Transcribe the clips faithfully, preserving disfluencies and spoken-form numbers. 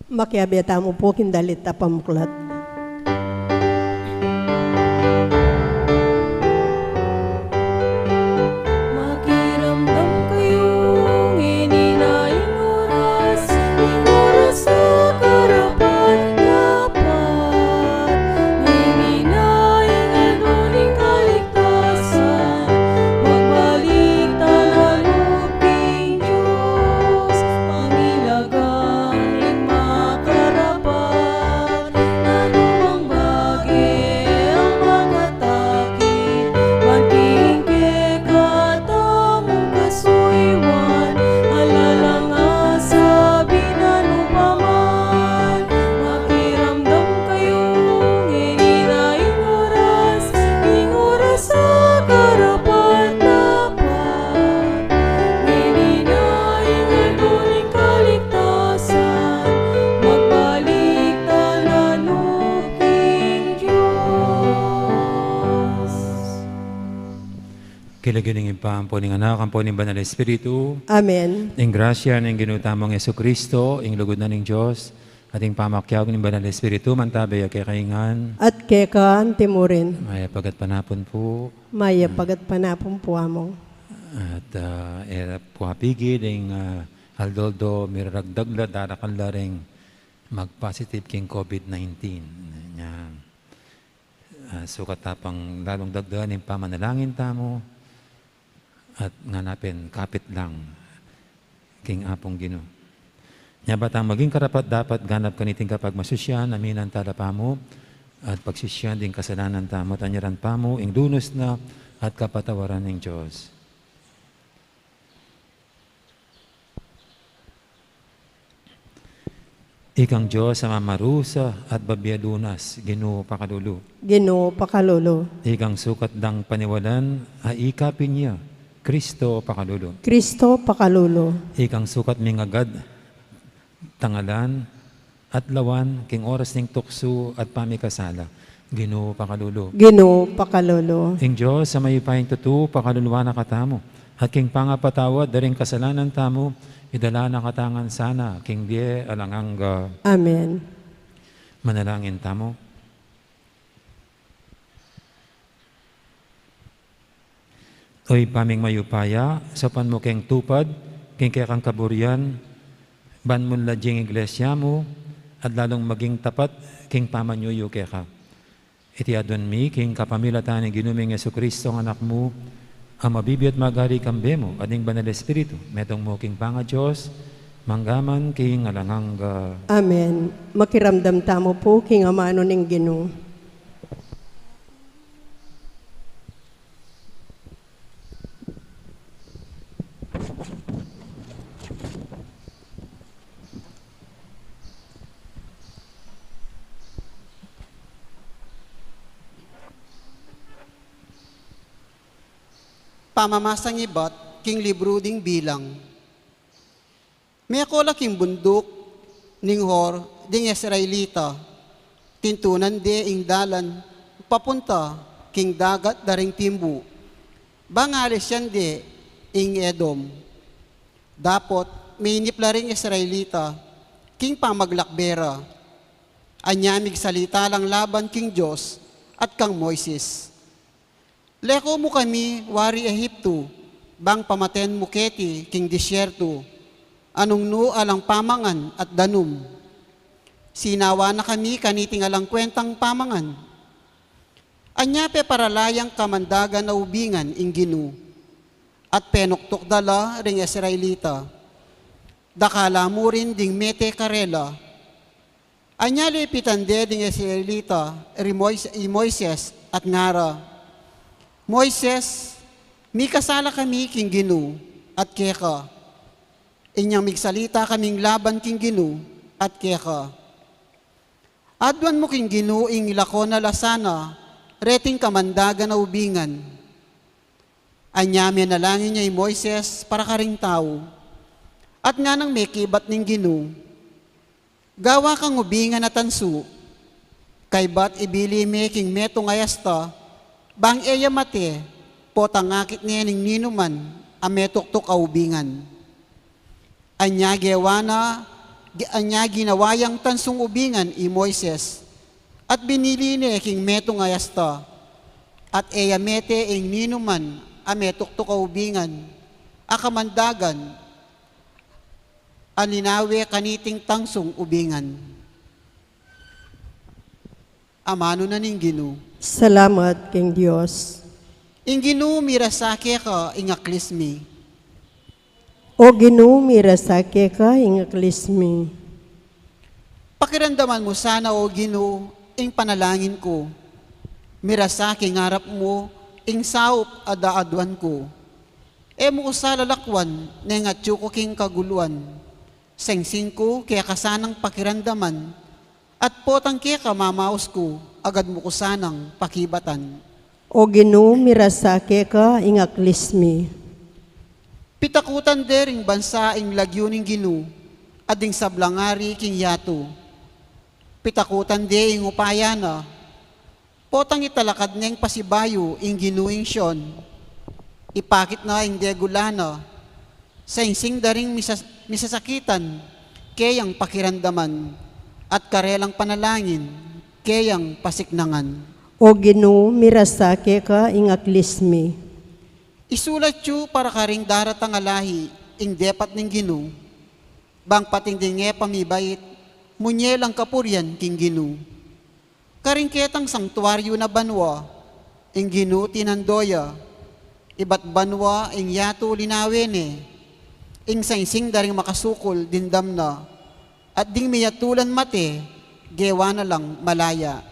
Makiabe tamu pu king dalit a pamuklat. Makiramdam kayu, ngeni na ing oras, ing oras a karapat-dapat. Ngeni na ing aldo ning kaligtasan, magbalik ta na lub king Dios, pangilagan ing makarapat, nanu mang bage a makatakit, ban king kekatamung kasuyuan, ala lang a sabi nanu pa man, makiramdam kayu, ngeni na ing oras, ing oras a karapat-dapat. Ngeni na ing aldo ning kaligtasan, magbalik ta na lub king Dios. King lagyu ning Ibpa, ampo ning Anak, ampo ning Banal Espiritu. Amen. Ing grasya ning Ginu tamung Jesucristo, ing lugud na ning Dios, at ing pamakiabe ning Banal Espiritu, mantabi ya kekayu ngan. At keka anti mu rin. Mayap a gatpanapun pu. Mayap a gatpanapun pu, Among. At, ah, e pu apigil ing, ah, aldo-aldo miraragdag la, darakal la ring mag-positive king COVID nineteen. Nya, ah, sukat ta pang lalung dagdagan ing pamanalangin tamu. At ngana pin, kapit lang king Apung Ginu. Nya ba tang maging karapat-dapat ganap kaniting kapagmasusyan, aminan tala pamu at pagsisian ding kasalanan tamu, at anyaran pamu ing dunus na at kapatawaran ning Dios. Ikang Dios a mamarusa at babie lunas, Ginu pakalulu. Ginu pakalulu. Ikang sukat dang paniwalan a ikapin ya, Kristo pakalulu. Kristo pakalulu. Ikang sukat mingagad tangalan at lawan king oras ning tuksu at pamikasala, Ginu pakalulu. Ginu pakalulu. Ing Dios a mayupayang tutu pakaluluan na katamu, at king pangapatawad da ring kasalanan tamu, idala na katamu ngan sana king bie alang angga. Amen. Manalangin tamu. O Ibpa ming mayupaya, saupan mu keng tupad king kekang kaburian, ban munlad ya ing Iglesia mu at lalung maging tapat king pamanyuyu keka. Iti adwan mi king kapamilatan ning Ginu ming Jesucristo a Anak mu, a mabibie at magari kambe mu at ning Banal Espiritu, metung mu king pangaDios, mangga man king alang angga. Amen. Makiramdam tamu pu king amanu ning Ginu. Pamamasang ibat king libru ding Bilang. Meko la king bunduk ning Hor ding Israelita, tintunan de ing dalan papunta king dagat da ring timbu. Bang alisan de ing Edom. Dapot mainip la ring Israelita king pamaglakbe ra. Anya migsalita lang laban king Dios at kang Moises. Leko mu kami wari Ehiptu, bang pamaten mu keti king disyertu, a nung nu alang pamangan at danum. Sinawa na kami kaniting alang kwentang pamangan. Anya peparala yang kamandagan a ubingan ing Ginu, at penuktuk da la ring Israelita. Dakal la mu rin ding mete karela. Anya lepitan de ding Israelita i Mois-, i Moises at ngara, "Moises, mikasala kami king Ginu at keka. Inyang migsalita kaming laban king Ginu at keka. Aduan mu king Ginu ing lakon na la sana reting kamandagan a ubingan." Anya menalangin ya i Moises para karing tau, at nganang mekibat ning Ginu, "Gawa kang ubingan a tansu, kaybat ibili me king metung a yasta, bang e ya mate, potang akit ne ning ninuman a metuktuk a ubingan." Anya gewa na, gi-, anya ginawa yang tansung ubingan i Moises, at binili ne king metung a yasta, at e ya mete ing ninuman a metuktuk a ubingan a kamandagan a linawe kaniting tansung ubingan. Amanu na ning Ginu. Salamat king Dios. Ing Ginu mirasa keka ing aklis mi. O Ginu, mirasa keka ing aklis mi. Pakiramdaman mu sana, O Ginu, ing panalangin ku. Mirasa king arap mu ing saup a daaduan ku. E mu ku sa lalakwan neng atyu ku king kaguluan. Singsing ku keka sanang pakiramdaman, at potang keka mamaus ku, agad mu ku sanang pakibatan. O Ginu, mirasa keka ing aklis mi. Pitakutan de ring bansa ing lagyu ning Ginu, at ding sablang ari king yatu. Pitakutan de ing upaya na, potang italakad neng pasibayu ing Ginu ing Sion. Ipakit na ing degula na, singsing da ring misas-, misasakitan, keyang pakiramdaman, at karelang panalangin, keyang pasiknangan. O Ginu, mirasa keka ing aklis mi. Isulat yu para karing daratang a lahi ing depat ning Ginu, bang pating ding e pa mibait, munye lang kapurian king Ginu. Karing ketang sangtuaryu na banua, ing Ginu tinando ya, ibat banua ing yatu linawe ne, ing singsing da ring makasukul dimdam na, at ding miyatulan mate, gewa na lang malaya.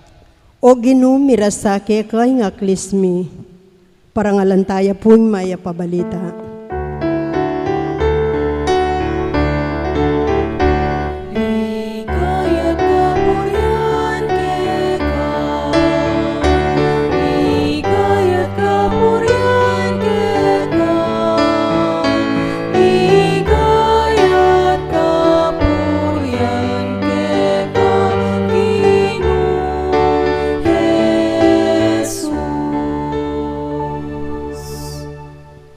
O Ginu, mirasa keka ing aklis mi. Parangalan taya pu ing Mayap a Balita. Ligaya at kapurian keka, ligaya at kapurian keka, ligaya at kapurian keka, Ginu Jesus.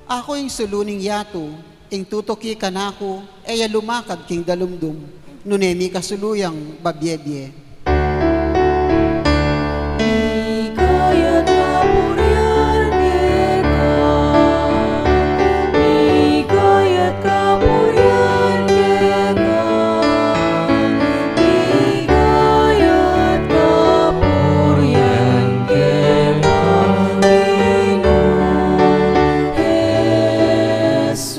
Aku ing sulu ning yatu, ing tutuki kanaku, e ya lumakad king dalumdum, nune mikasulu yang babiebie. Ligaya at kapurian keka, ligaya at kapurian keka, ligaya at kapurian keka, Ginu Jesus.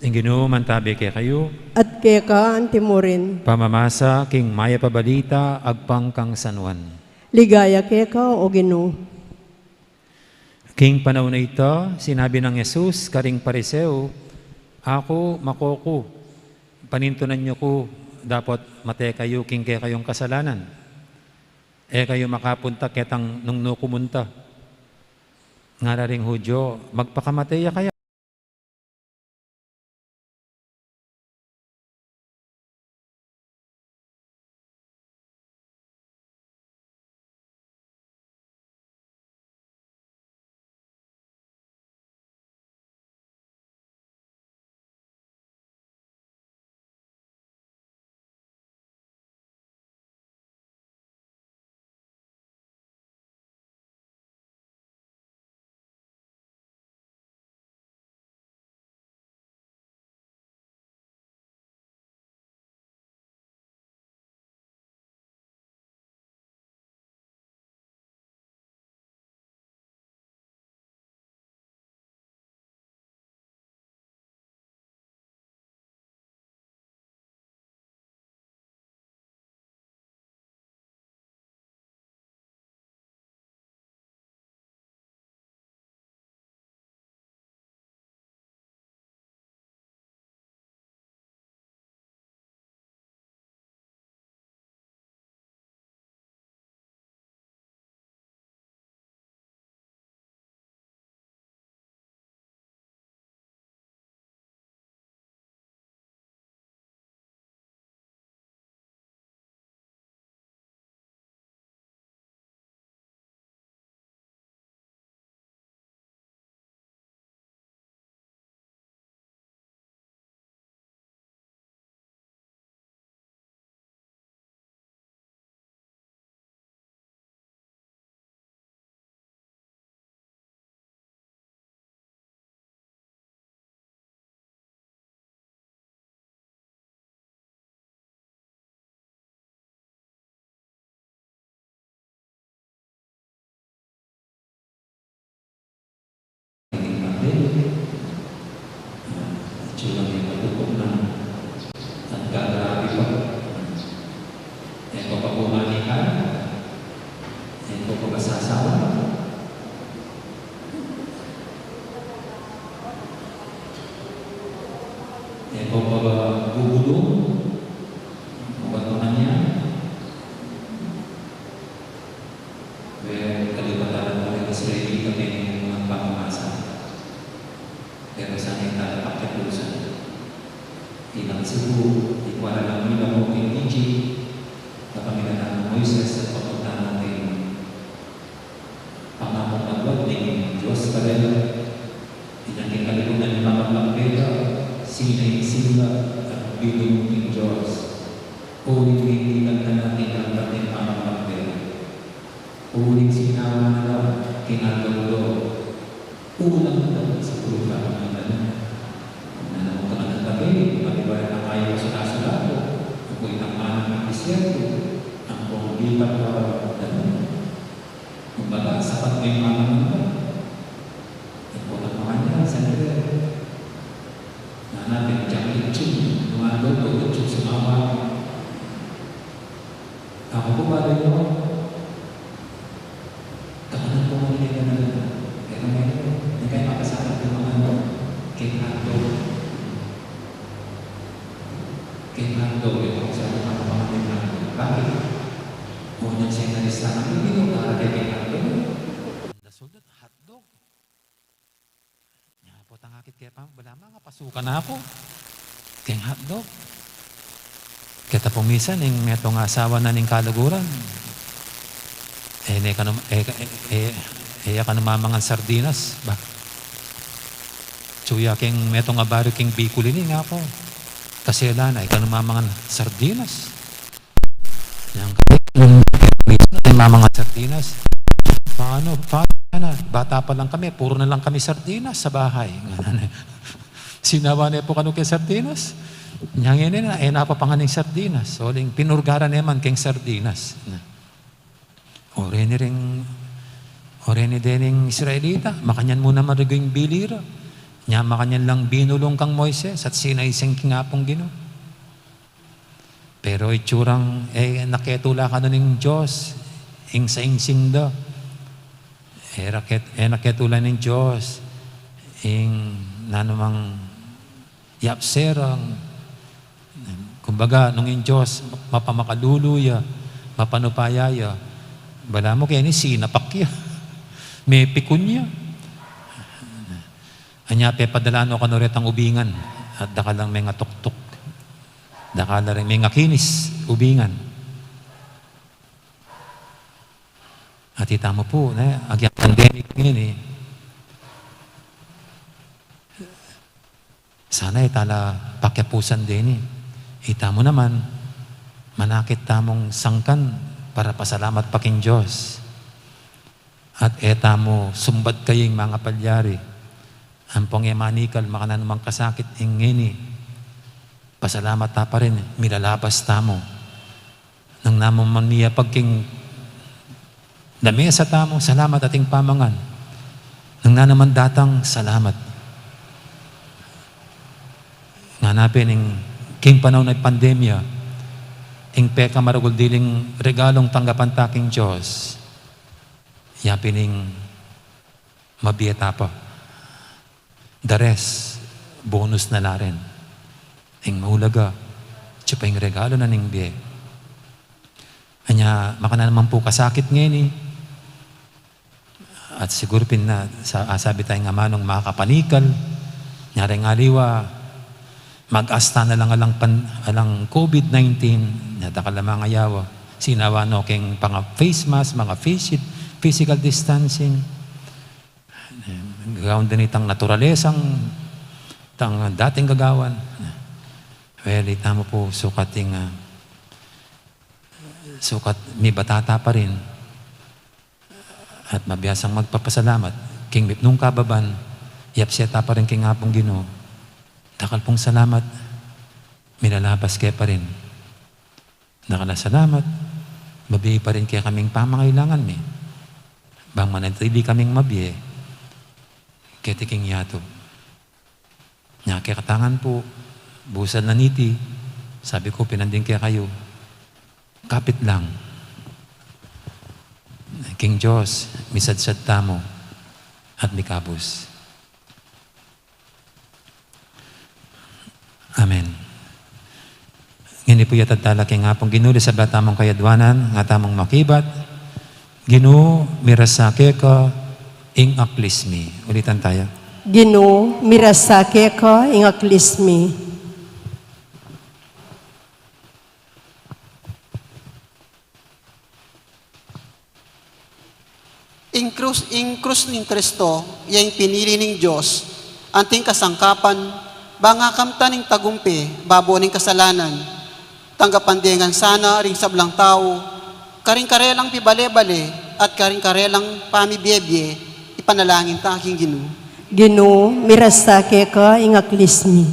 Ing Ginu mantabi kekayu. At keka anti mu rin. Pamamasa king Mayap a Balita agpang kang San Juan. Ligaya keka, O Ginu. King panaun a ita, sinabi nang Jesus karing Pariseo, "Aku makoku, panintunan yu ku, dapot mate kayu king kekayung kasalanan. E kayu makapunta ketang nung nu ku munta." Ngara ring Judio, "Magpakamate ya kaya?" Pabubudung, obat makanyan. Kaya kalipatan na pu ring Israelita keng pamamasa. Pero sana ita na pakipusan. Ilang sibu, ikuan na lang nila mo keng Egypt, kapamilatan nang Moises at papunta na keng pangakong magwat ning Dios karela. Inyang keng kalikunan ning pamagpambela, sinaing sila at binulung king Dios. Uling nitikan na natin ang ating pamagpambela. Uling sinawa na lang keng aldo-aldo. Ulang na lang sa pulga ng tanan. Kung nanamot ka ng tabi, pati ba rin ang kaya mo sa kasulako? Kung itang manang ng disyerto, ang kung lipat ka ng tanan. Kumbaga, sapat na yung mga manunod. Yung puta pa kanya, siyempre, na natin, Jack Kitchen, yung mga luto, yung sumama. Ako po, pare ko, tawanan ko kami kay Manalo. Pero ngayon, hindi kayo makasama ng mga ano, kay Hotdog. Kay Hotdog, yung sabi ng mga pamangkin natin. Bakit? Unang siya nalista namin, hindi ko para kay Hotdog. Dasul dat hotdog. Nya, potang akit ke pa, bala ma, nga pasukan na aku. Keng hotdog. Keta pung misan, ing metung asawa na ning kaluguran. E, ne kanu, e, e, e, e, ya kanu mamangan sardinas, ba? Tsu ya keng metung a baryo keng Bicol ini, nga ku. Kasi ala na, e kanu mamangan sardinas. Yang kami, mamangan sardinas. Paano, paano na? Bata pa lang kami, puro na lang kami sardinas sa bahay. Sinawa ne pu kanu keng sardinas. Nya ngeni na, e na papangan ning sardinas. Uling pinurgaran ne man keng sardinas. O reni ring, o reni dening Israelita, makanyan mu naman reng bili ra. Nya makanyan lang binulung kang Moises at sinaing-sing king Apung Ginu. Pero itsurang, e, naketula kanu ning Dios ing saing-sing da. E, raket-, e, naketula ning Dios ing nanumang yapse rang, kumbaga, nung ing Dios mapamakalulu ya, mapanupaya ya, bala mu keni sinapak ya, mepikun ya. Anya, pepadala no kanu retang ubingan, at dakal lang mengatuktuk. Dakal la ring mengakinis, ubingan. At ita mu pu, ne, agyang pandemic ngeni, sana e tala pakiapusan deni. Ita mu naman, manakit tamung sangkan para pasalamat pa king Dios. At e tamu sumbat kaying mangapalyari. Ampong e manikal makananu mang kasakit ing ngeni. Pasalamat ta pa rin, milalabas tamu. Nung namu man miyapag king lamesa tamu, salamat ating pamangan. Nung nanu man datang, salamat. Ngana pin ing king panaun a pandemya, ing pekamaragul diling regalung tanggapan ta king Dios, ya pin ing mabie ta pa. The rest, bonus na la rin. Ing maulaga, atsu pa ing regalu na ning bie. Anya, makananu man pu kasakit ngeni. At siguru pin na, sa, asabi taya ing amanung makakapanikal. Nya reng aliwa, mag-asta na lang alang pan-, alang COVID nineteen, nya dakal a mangayawa. Sinawa no keng panga-face mask, manga-face shield, physical distancing. Gagawan da ne itang naturalesang, itang dating gagawan. Well, ita mu pu sukat ing, ah, sukat mibata ta pa rin. At mabiasang magpapasalamat, king mipnung kababan, yapse ta pa rin king Apung Ginu. Dakal pung salamat, milalabas ke pa rin. Dakal a salamat, mabie pa rin kekaming pamangailangan mi. Bang manatili kaming mabie, keti king yatu. Nya kekatangan pu, busal na niti, sabi ku pinanding kekayu, kapit lang. King Dios, misadsad tamu at mikabus. Amen. Kuyat at talaki nga pong Ginu, di sabla tamung kayadwanan, nga tamung makibat. Ginu, mirasa keka ing aklis mi. Ulitan taya. Ginu, mirasa keka ing aklis mi. Ing krus, ing krus ning Kristo, ya ing pinili ning Dios, anting kasangkapan, bang akamtan ing tagumpe, babo ning kasalanan. Tanggapan de ngan sana ring sablang tau, karing karelang pibale-bale, at karing karelang pamibie-bie, ipanalangin ta king Ginu. Ginu, mirasa keka ing aklis mi.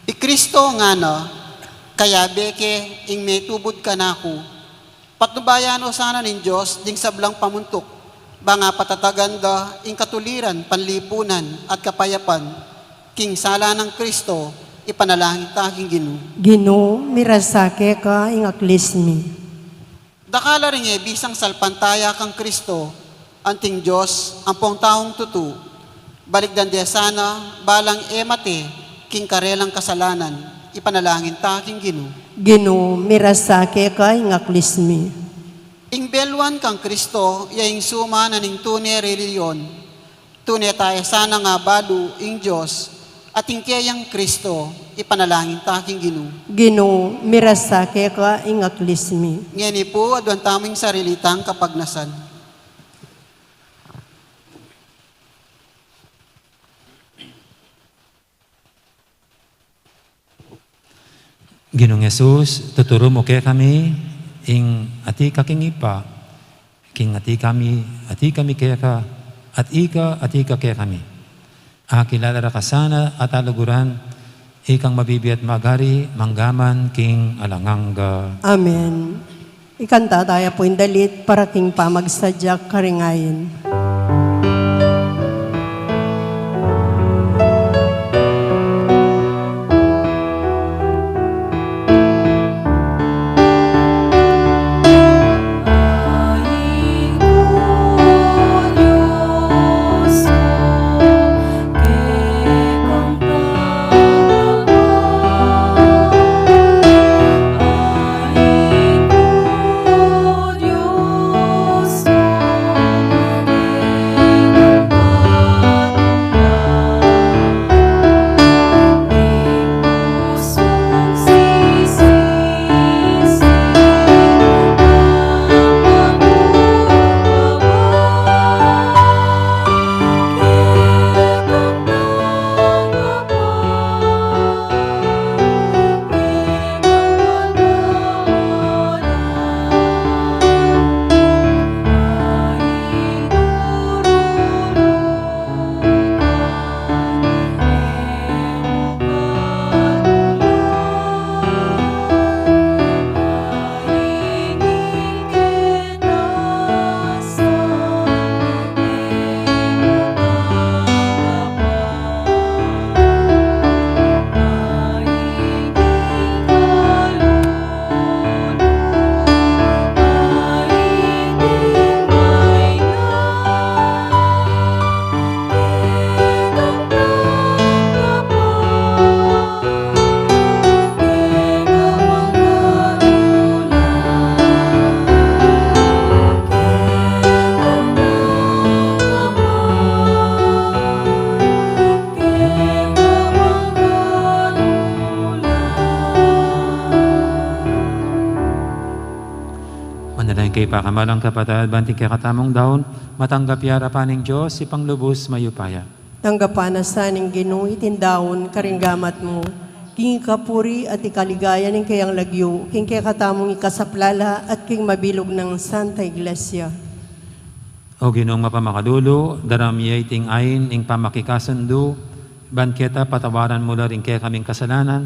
I Kristo ngana, kayabe ke ing metubud kanaku. Patnubayan o sana ning Dios ding sablang pamuntuk, bang patatagan da ing katuliran, panlipunan, at kapayapan, king sala nang Kristo, ipanalangin ta king Ginu. Ginu, mirasa keka ing aklis mi. Dakal a ring e bisang salpantaya kang Kristo, anting Dios, ampong taung tutu. Balikdan de sana, balang e mate, king karelang kasalanan, ipanalangin ta king Ginu. Ginu, mirasa keka ing aklis mi. Ing beluan kang Kristo, ya ing suma na ning tune relihiyon. Tune taya sana nga balu ing Dios, at ing keyang Kristo, ipanalangin ta king Ginu. Ginu, mirasa keka ing aklis mi. Ngeni pu, aduan tamu ing sarili tang kapagnasan. Ginung Jesus, tuturu mu kekami, ing atiu ka king Ibpa, king atiu kami, atiu kami keka, at ika, atiu ka kekami. Akilala ra ka sana at aluguran, ikang mabibie at magari, mangga man king alang angga. Amen. Ikanta taya pu ing dalit para king pamagsadya karing ain. Manalangin kayu pakamalan kung kapatad, ban iting kekatamung daun, matanggap ya arapan ning Dios, Ibpang lubus mayupaya. Tanggapan na sa ning Ginu iting daun karing gamat mu, king ikapuri at ikaligaya ning keyang lagyu, king kekatamung ikasaplala at king mabilug nang Santa Iglesia. O Ginung mapamakalulu, daram ya iting ain ning pamakikasundu, ban keta patawaran mu la ring kekaming kasalanan,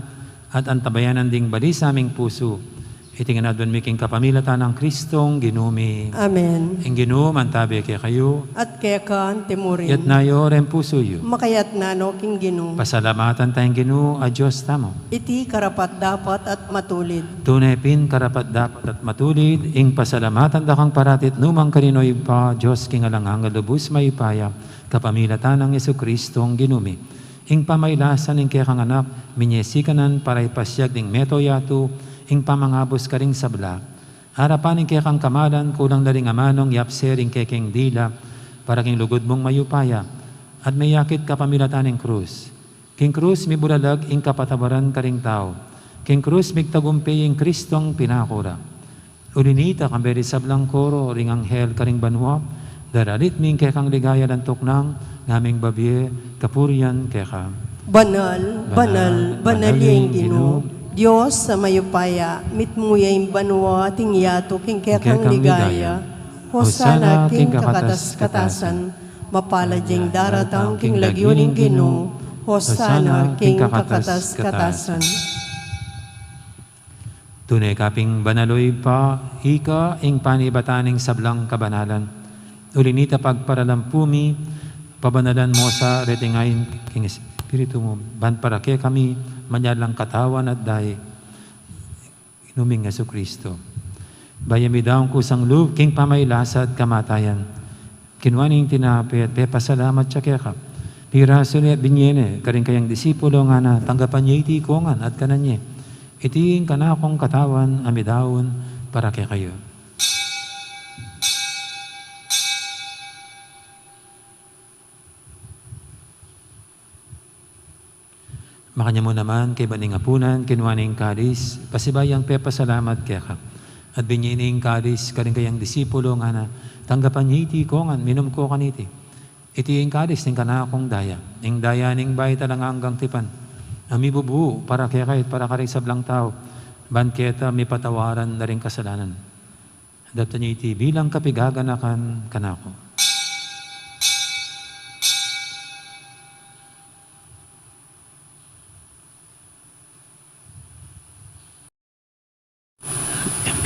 at antabayanan ding bali sa ming pusu. Iti ngan aduan mi king kapamilatan nang Kristong Ginu mi. Amen. Ing Ginu mantabe kekayu. At keka antimurin. Iyatas yu reng pusu yu. Makayatas no king Ginu. Pasalamatan taya ing Ginu a Dios tamu. Iti karapat-dapat at matulid. Tune pin karapat-dapat at matulid, ing pasalamatan da kang parati at nukarin man, O Ibpa, Dios king alang angga, lubus mayupaya, kapamilatan nang Jesukristong Ginu mi. Ing pamailasan ning kekang Anak, minie sikanan para ipasiag ning mabilug a yatu, ing pamangabus karing sabla. Arapan ning kekang kamalan, kulang na ring amanung yapse ring kekeng dila, para king lugud mung mayupaya, at meyakit kapamilatan ning krus. King krus mibulalag ing kapatawaran karing tau. King krus migtagumpe ing Kristong pinaku ra. Uli nita, kambe ring sablang koro ring anghel karing banua, daralit mi ing kekang ligaya, lantuk nang ngaming babie kapurian keka. Banal, banal, banal ya ing Ginu, Dios a mayupaya, mitmu ya ing banua at ing yatu king kekang ligaya. Hosana king kakatas-katasan. Mapalad ya ing daratang king lagyu ning Ginu. Hosana king kakatas-katasan. Tune ka pin banal, o Ibpa, ika ing panibatan ning sablang kabanalan. Uli nita pagparalan pu mi, pabanalan mu sa reting ain king Espiritu mu, ban para kekami maging katawan at daya ning Ginu ming Jesucristo. Bayu ya midaun kusang lub king pamagkasakit at kamatayan, kinua ne ing tinape at pepasalamat ya keka. Pirasu ne at binie ne karing kayang disipulo, ngana, tanggapan ye iti ikongan at kanan ye. Iti ing kanakung katawan a midaun para kekayu. Makanyan mu naman, kaybat ning apunan, kinua ne ing kalis, pasibayu yang pepasalamat keka, at binie ne ing kalis karing kayang disipulo, ngana, tanggapan ye iti ikongan, minum ko kaniti. Iti ing kalis ning kanakung daya, ing daya ning bayu at alang anggang tipan, a mibubu para kekayu at para karing sablang tau, ban keta mipatawaran na ring kasalanan. Daptan ye iti bilang kapiganakan kanaku.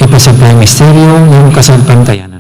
Ipasagpa ing misteryu ning kasalpantayanan.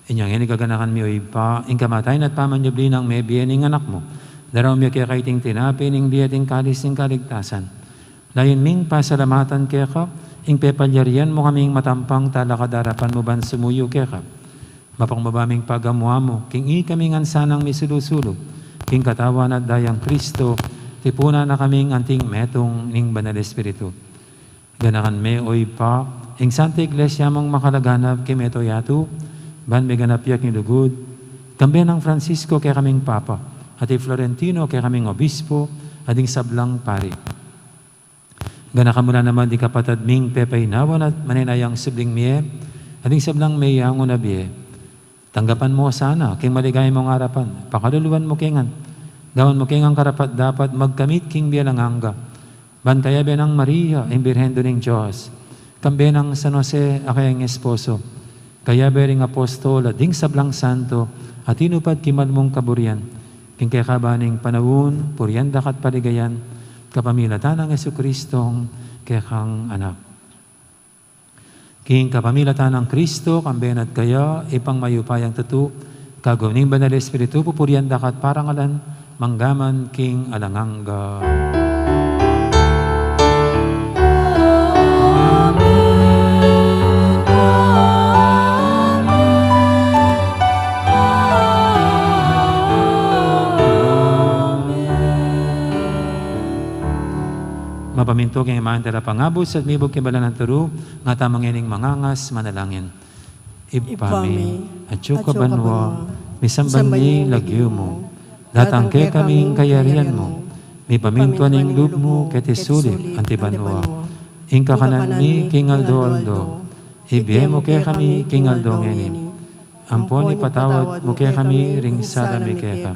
Inya ngeni gaganakan mi, o Ibpa, ing kamatayan at pamanyubli nang mebie ning Anak mu. Daraun mi keka iting tinape ning bie at ing kalis ning kaligtasan. Layun ming pasalamatan keka ing pepalyarian mu kaming matampang talakad king arapan mu ban sumuyu keka. Mapakumbaba ming pagamu-amu king ikami ngan sanang misulu-sulu king katawan at dayang Kristo, tipunan na kaming anting metung ning Banal Espiritu. Ganakan me, o Ibpa, ing Santa Iglesia mung makalaganap king mabilug a yatu, ban miganap ya king lugud, kambe nang Francisco kekaming Papa, at i Florentino kekaming Obispo, at ding sablang pari. Ganakan mu la naman ding kapatad ming pepaynawan at manenayang subling mie, at ding sablang meyangu na bie. Tanggapan mu la sana king maligaya mung arapan, pakaluluan mu ke ngan, gawan mu ke ngan karapat-dapat magkamit king bie alang angga, ban kayabe nang Maria, ing Birhen Indu ning Dios, kambe nang San Jose a kayang esposo, kayabe ring apostol at ding sablang santo a tinupad king mal mung kaburian, king kekaban ning panaun, purian da ka at paligayan, kapamilatan nang Jesucristong kekang Anak. King kapamilatan nang Kristo, kambe na at kaya, Ibpang mayupayang tutu, kagum ning Banal Espiritu, pupurian da ka at parangalan, mangga man king alang angga. Mapamintu king imagen da ring pangabus at mibug king balang turu, ngatamu ngening mangangas manalangin. Ibpa mi, atsu ka banua, misamban ya ing lagyu mu, datang kekami ing kayarian mu, mipamintuan ing lub mu keti sulip anti banua. Ing kakanan mi king aldo-aldo, ibie mu kekami king aldo ngeni. Ampon ipatawad mu kekami ring sala mi keka,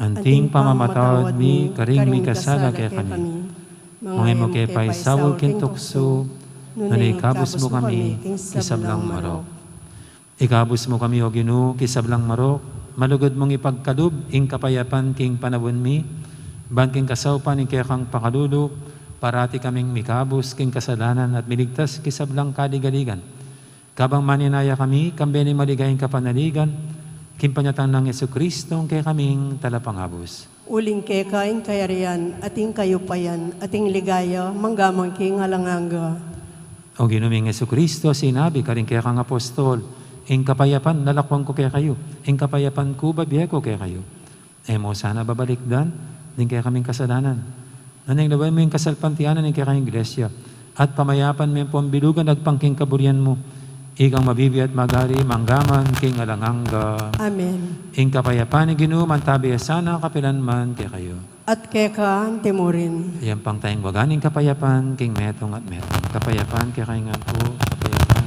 anting pamamatawad mi karing mikasala kekami. Manga e mu ke paisaul king tuksu, nune ikabus mu kami king sablang marok. Ikabus mu kami, O Ginu, king sablang marok, malugud mung ipagkalub ing kapayapan king panaun mi, Ban king kasaupan ning kekang pakalulu, parati kaming mikabus king kasalanan at miligtas king sablang kaligaligan. Kabang maninaya kami, kambe ning maligayang kapanaligan, king panyatang nang Jesucristo, ing kekaming talapangabus. Uling keka ing kayarian, at ing kayupayan, at ing ligaya, mangga man king alang angga. O Ginu ming Jesucristo, sinabi karing kekang apostol, ing kapayapan lalakwan ku kekayu, ing kapayapan ku bibie ku kekayu. E mu sana babalikdan ding kekaming kasalanan, nune lawen mu ing kasalpantayanan ning kekang Iglesia, at pamayapan me ampon bilugan agpang king kaburian mu, ikang mabibie at magari mangga man king alang angga. Amen. Ing kapayapan ning Ginu mantabi ya sana kapilan man kekayu. At keka antimurin. Iyampang taya ing waga ning kapayapan king metung at metung. Kapayapan kekayu ngan pu, kapayapan.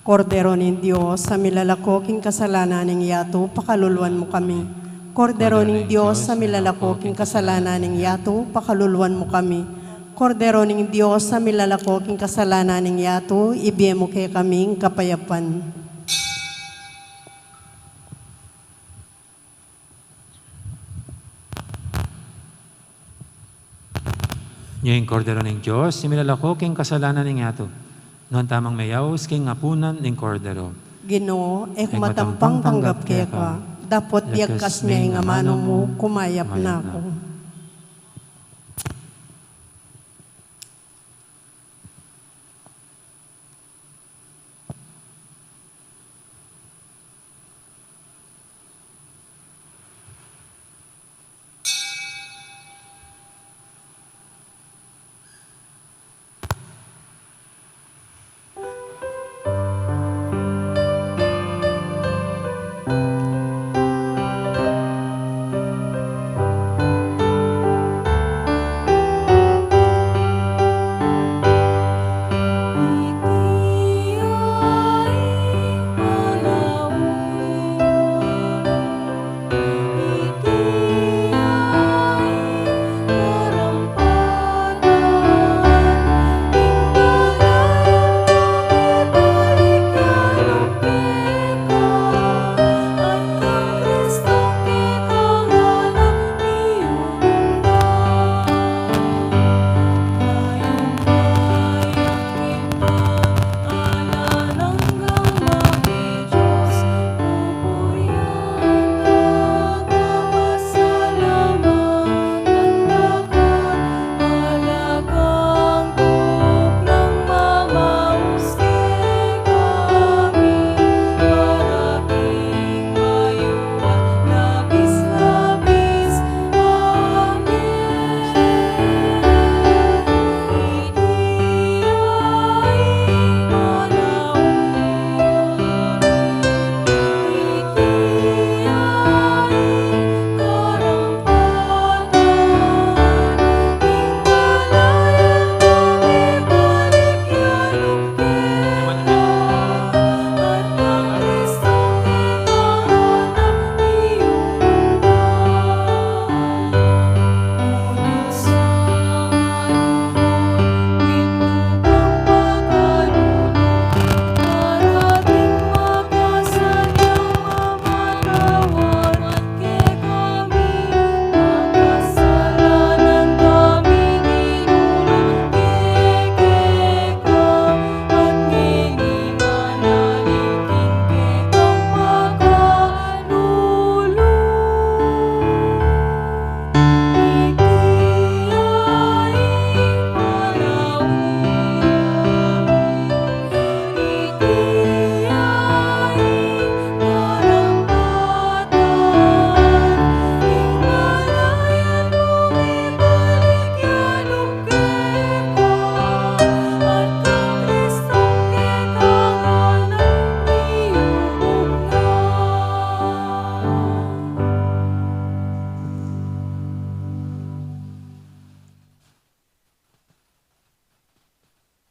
Kordero ning Dios, a milalako king kasalanan ning yatu, pakaluluan mu kami. Kordero ning Dios, a milalako king kasalanan ning yatu, pakaluluan mu kami. Kordero ning Dios, a milalako king kasalanan ning yatu, ibie mu kekami ing kapayapan. Ini ing Kordero ning Dios, a milalako king kasalanan ning yatu. Nuan tamung meyaus king apunan ning Kordero. Ginu, e ku matampang tanggap keka, dapot biagkas me ing amanu mu, kumayap na ku.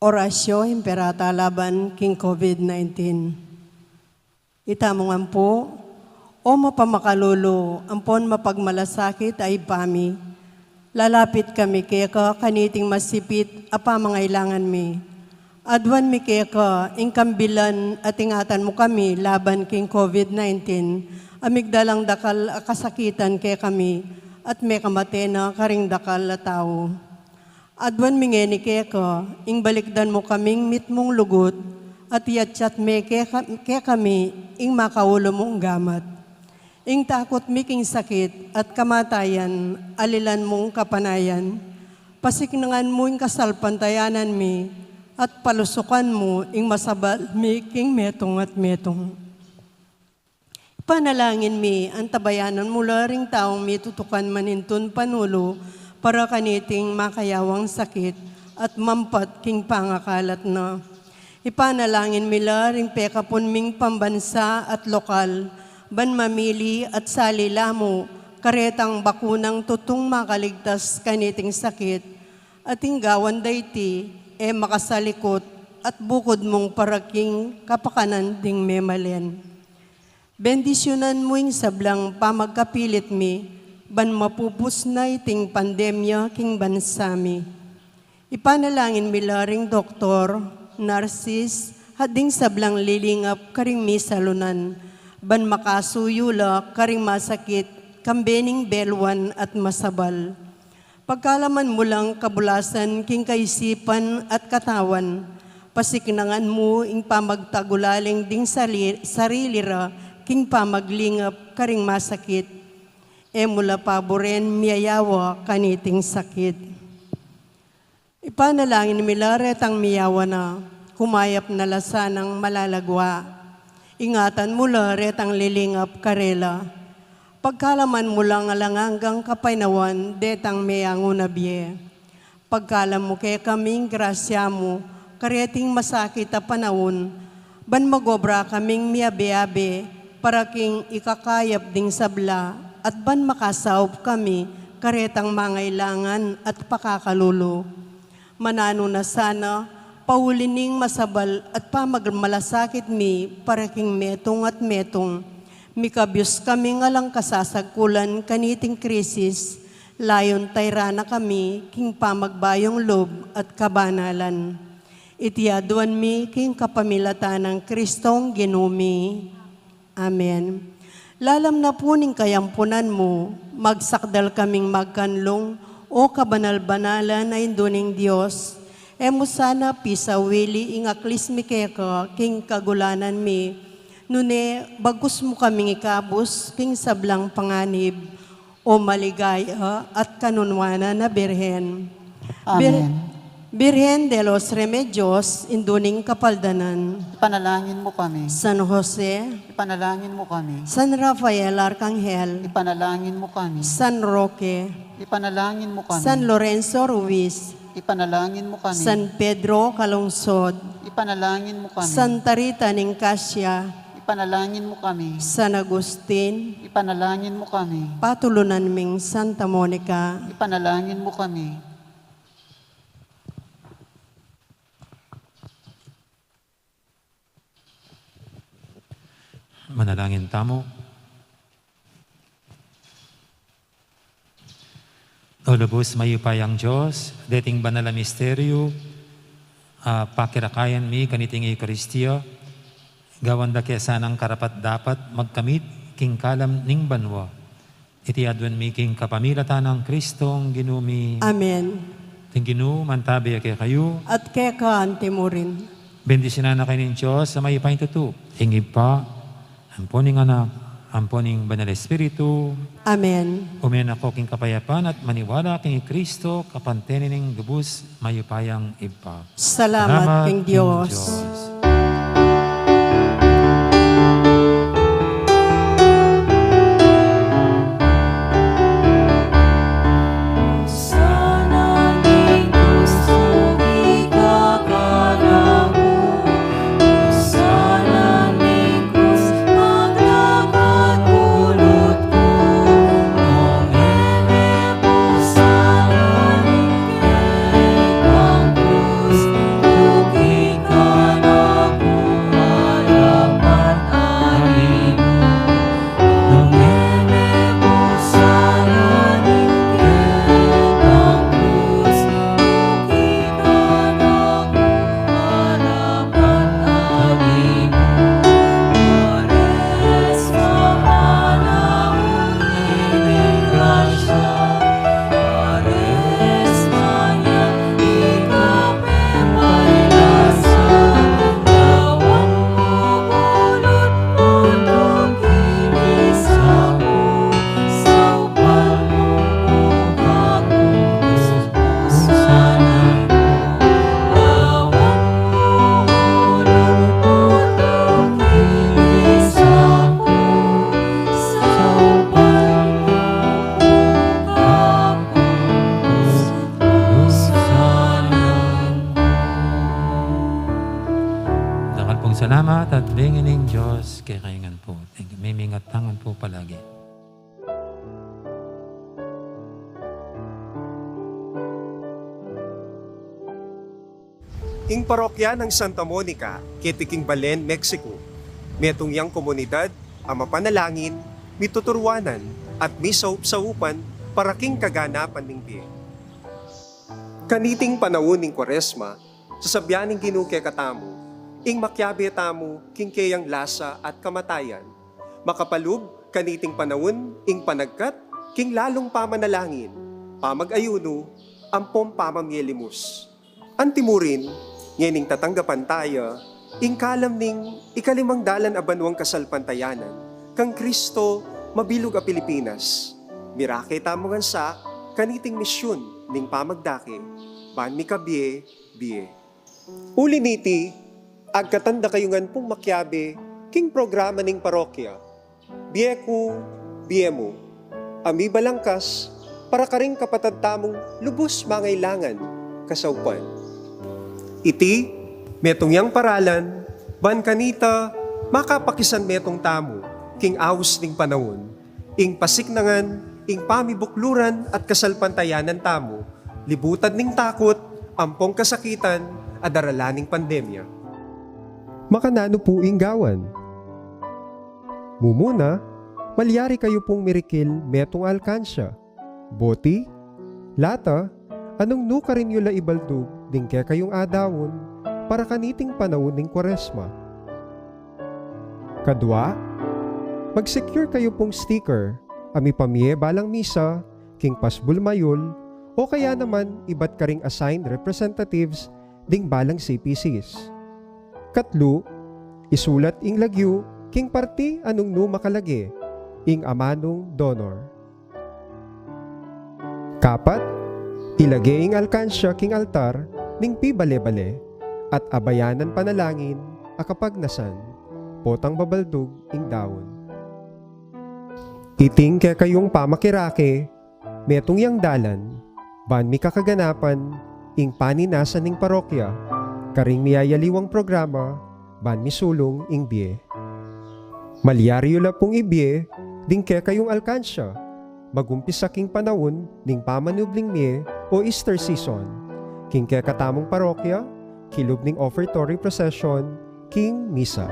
Orasyo Imperata laban king COVID nineteen. Itamu ngan pu, O mapamakalulu ampon mapagmalasakit a Ibpa mi, lalapit kami keka kaniting masipit a pamangailangan mi. Aduan mi keka ing kambilan at ingatan mu kami laban king COVID nineteen, a migdalang dakal a kasakitan kekami, at mekamate na karing dakal a tau. Aduan mi ngeni keka, ing balikdan mu kaming mitmung lugud, at iyatyat me keka-, kekami ing makaulu mung gamat. Ing takut mi king sakit at kamatayan, alilan mung kapanayan. Pasiknangan mu ing kasalpantayanan mi, at palusukan mu ing masabal mi king metung at metung. Ipanalangin mi, antabayanan mu la ring taung mitutukan manintun panulu para kaniting makayawang sakit at mampat king pangakalat na. Ipanalangin mi la ring pekapun ming pambansa at lokal, ban mamili at sali la mu karetang bakunang tutung makaligtas kaniting sakit, at ing gawan da iti, e makasalikut at bukud mung para king kapakanan ding memalen. Bendisyunan mu ing sablang pamagkapilit mi, ban mapupus na iting pandemya king bansa mi. Ipanalangin mi la ring doktor, narsis, at ding sablang lilingap karing misalunan, ban makasuyu la karing masakit, kambe ning beluan at masabal. Pagkalaman mu lang kabulasan king kaisipan at katawan, pasiknangan mu ing pamagtagulaling ding sali-, sarili ra king pamaglingap karing masakit. E mu la paburen miyayawa kaniting sakit. Ipanalangin mi la retang miyawa na, kumayap na la sanang malalagwa. Ingatan mu la retang lilingap karela. Pagkalaman mu lang alang anggang kapaynawan detang meyangu na bie. Pagkalam mu kekaming grasya mu, kareting masakit a panaun, ban magobra kaming miyabe-abe para king ikakayap ding sabla, at ban makasaup kami karetang mangailangan at pakakalulu. Mananu na sana, pauli ning masabal at pamagmalasakit mi para king metung at metung, mikabyus kaming alang kasasagkulan kaniting krisis, layun tayra na kami king pamagbayung lub at kabanalan. Iti aduan mi king kapamilatan nang Kristong Ginu mi. Amen. Lalam na pu ning kayampunan mu, magsakdal kaming magkanlung, o kabanal-banalan a Indu ning Dios. E mu sana pisawili ing aklis mi keka king kagulanan mi, nune bagkus mu kaming ikabus king sablang panganib, o maligaya at kanunwanan a Birhen. Bir-, Amen. Birhen de los Remedios, Indu ning Kapaldanan. Ipanalangin mu kami. San Jose. Ipanalangin mu kami. San Rafael Arkanghel. Ipanalangin mu kami. San Roque. Ipanalangin mu kami. San Lorenzo Ruiz. Ipanalangin mu kami. San Pedro Calungsod. Ipanalangin mu kami. Santa Rita ning Cascia. Ipanalangin mu kami. San Agustin. Ipanalangin mu kami. Patulunan ming Santa Monica. Ipanalangin mu kami. Manalangin tamu. O lubus mayupayang Dios, deting banal a misteryu a pakirakayan mi kaniting Eukaristia, gawan da ke sanang karapat-dapat magkamit king kalam ning banua. Iti aduan mi king kapamilatan nang Kristong Ginu mi. Amen. Ing Ginu mantabe ya kekayu. At keka anti mu rin. Bendisyunan na kayu ning Dios a mayupayang tutu, ing Ibpa, ampo ning Anak, ampo ning Banal Espiritu. Amen. Ume na ko king kapayapan at maniwala king Kristo, kapanteni ning lubus mayupayang Ibpa. Salamat king Dios. Salamat at bengi ning Dios kekayu ngan pu. Thank you. Mimingat ta ngan pu palagi. Ing parokya nang Santa Monica, keti king Belen, Mexico, metung yang komunidad a mapanalangin, mituturuanan, at misaup-saupan para king kaganapan ning bie. Kaniting panaun ning Kuaresma, sasabyan ning Ginu kekatamu ing makiabe tamu king keyang lasa at kamatayan. Makapalub kaniting panaun ing panagkat king lalung pamanalangin, pamag-ayunu, ampong pamamie limus. Antimurin, ngening tatanggapan taya ing kalam ning ikalimang dalan a banuang kasalpantayanan kang Kristo mabilug a Pilipinas. Mirake tamu ngan sa kaniting misyun ning pamagdake ban mikabie-bie. Uli niti, agkatan da kayu ngan pung makiabe king programa ning parokya, Bie Ku, Bie Mu, a mibalangkas para karing kapatad tamung lubus mangailangan kasaupan. Iti metung yang paralan ban kanita makapakisan metung tamu king aus ning panaun, ing pasiknangan ing pamibukluran at kasalpantayanan tamu, libutad ning takut ampong kasakitan a daralan ning pandemya. Makananu pu ing gawan? Mumuna, malyari kayu pung mirikil metung a alkansya, boti, lata, anung nu karin yu la ibaldug ding kekayung adaun para kaniting panaun ning Kuaresma. Kadua, mag-secure kayu pung sticker a mipamie balang misa king pasbul mayul o kaya naman ibat karing assigned representatives ding balang C P Cs. Katlu, isulat ing lagyu king parti a nung nu makalage ing amanung donor. Kapat, ilage ing alkansya king altar ning pibale-bale at abayanan panalangin a kapagnasan potang babaldug ing daun. Iting kekayung pamakirake, metung yang dalan ban mikakaganapan ing paninasan ning parokya karing miyayaliwang programa ban misulung ing bie. Malyari yu la pung ibie ding kekayung alkansya, magumpisa king panaun ning pamanubling mie o Easter season, king kekatamung parokya, kilub ning offertory procession, king misa.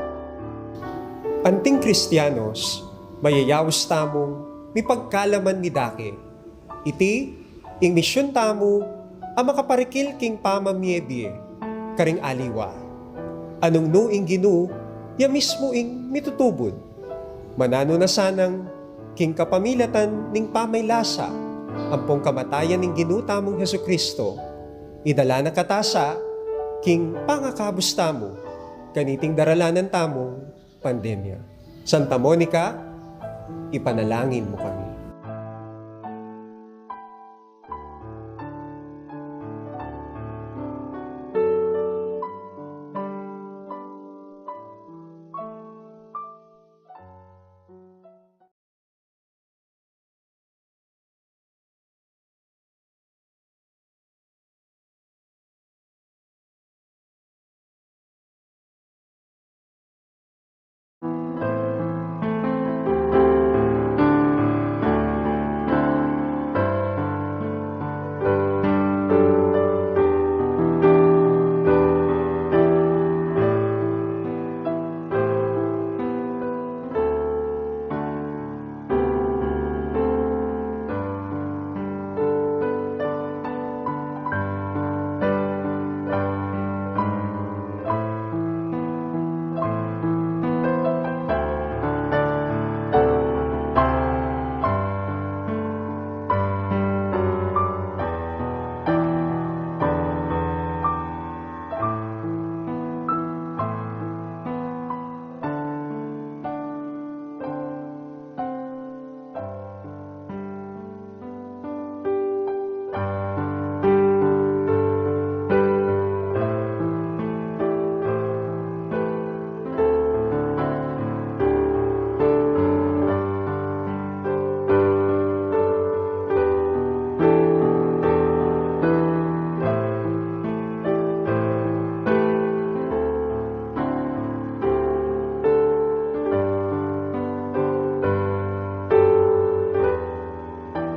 Anting Kristianos, mayayaus tamung mipagkalaman midake. Iti ing misyun tamu a makaparikil king pamamie-bie karing aliwa, a nung nu ing Ginu ya mismu ing mitutubud. Mananu na sanang king kapamilatan ning pamaylasa ampong kamatayan ning Ginu tamung Jesucristo, idala na kata sa king pangakabus tamu kaniting daralanan tamung pandemya. Santa Monica, ipanalangin mu kami.